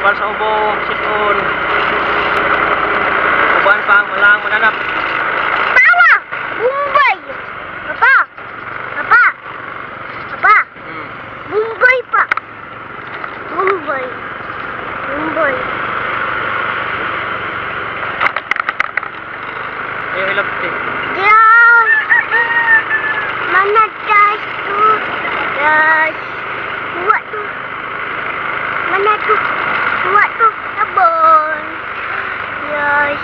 Para sa ubo, sison. Uban pa ang walang mananap. Tawa! Bombay! Papa! Papa! Papa! Bombay pa! Bombay! Bombay! Ayaw ilabti. Diyan! Mana das tu? Das. Buat tu. Mana tu? Buat tu. Sabon. Yes.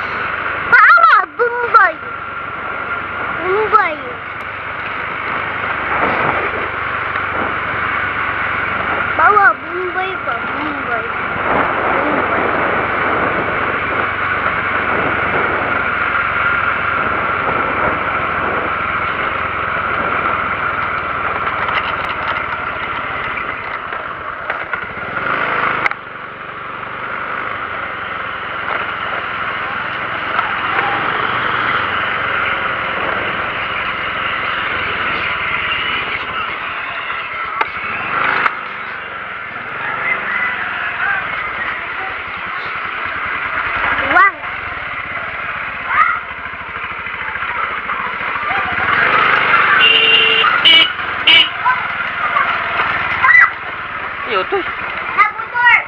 Paama! Bombay! Bombay! Bawa Bombay pa. Bombay. Bombay. Wang. Ayaw to. Nabutor!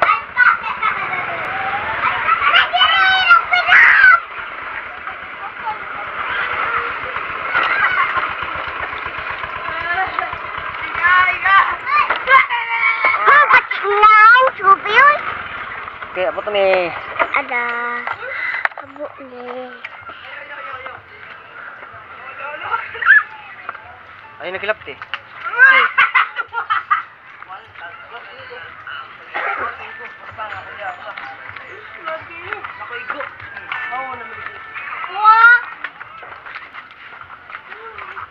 Okay, apa to ni? Ada. Abo ni. Ayaw nagilabti.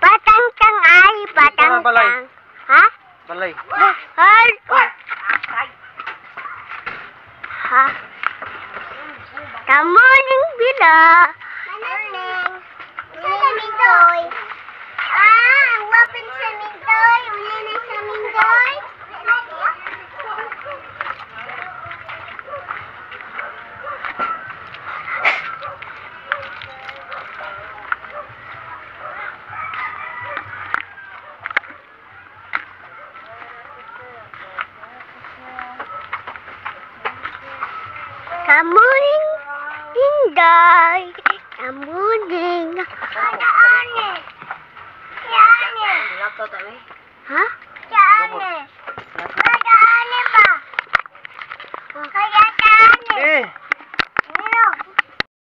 Patangtang ay, Balay. patangtang. Ha? Balay. Ay! Ha? Kamuning bila. Morning. Sa Mintoy. Ah, ang wapin sa Mintoy. Uli na sa Mintoy. Kamuning Inday. Kamuning. Ha?